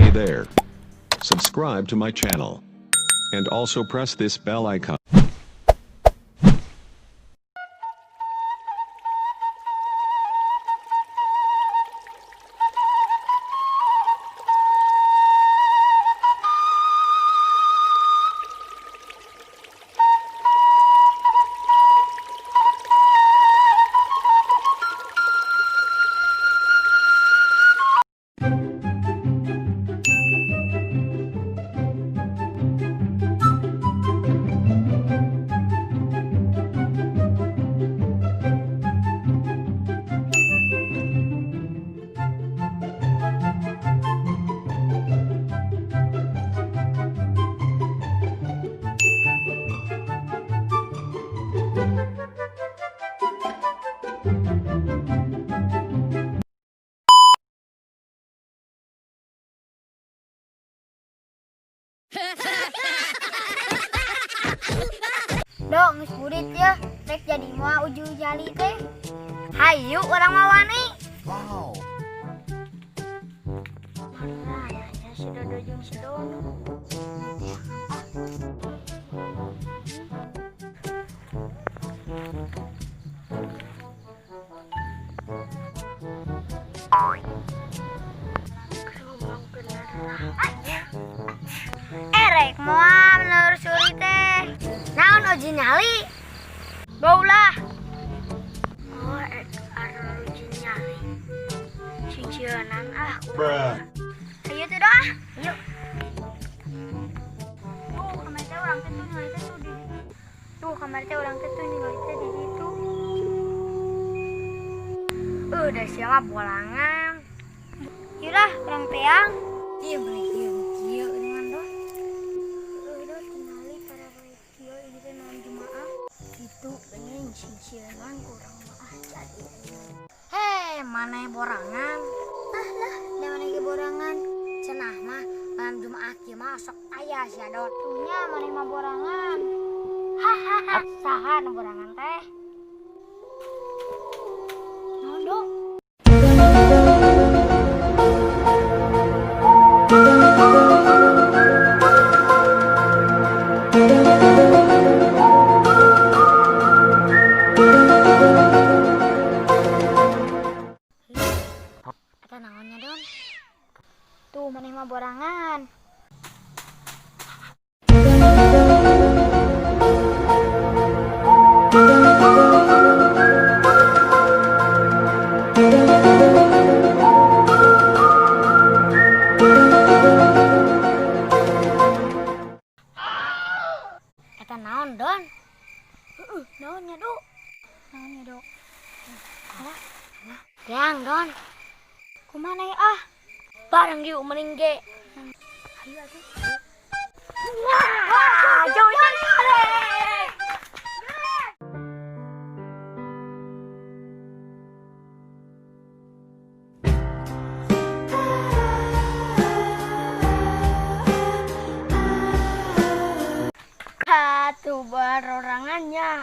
Hey there. Subscribe to my channel. And also press this bell icon. Dok, geus burit ya. Rek jadi moal uji jali teh. Hayu urang mah wani. Wow. Mana ya si Dodo jeung si Dono. Erek moal menelusuri teh. Naon uji nyali? Baulah. Oh, anu uji nyali. Singsieunan ah. Bruh. Ayo tuh dah. Yuk. Tuh, kamari teh urang teh tuh ningali teh tuh di ditu. Tuh, kamari teh urang teh tuh ningali teh di ditu. Da sia mah bolangan. Yaudah, urang teang. Ieu beli kieu kieu dengan doh. Doh tingali para beli kieu ini teh malam Jumaah. Kitu pengen singsieunan kurang mah ah jadi. Heh, mana borangan? Ah lah, da mana ge borangan? Cenah mah malam Jumaah kieu mah sok aya sia Dot. Tuhnya mana mah borangan. Hahaha, saha nu borangan teh? Naon, Dok? Eta naonnya, Don? Tuh, maneh mah borangan. Eta naon, Don? Heeh, naonnya, Dok? Naonnya, Dok? Alah, alah. Teang, Don. Kumaha ya ah? Bareng yuk mending ge. Ayo atuh. Wah, jauh jauh. Atuh barorangannya.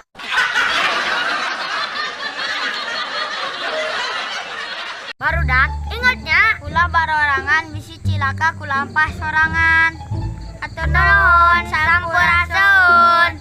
Barudak, ingatnya ulah barorangan bisi cilaka kulampah sorangan. Atur nuhun, sampurasun.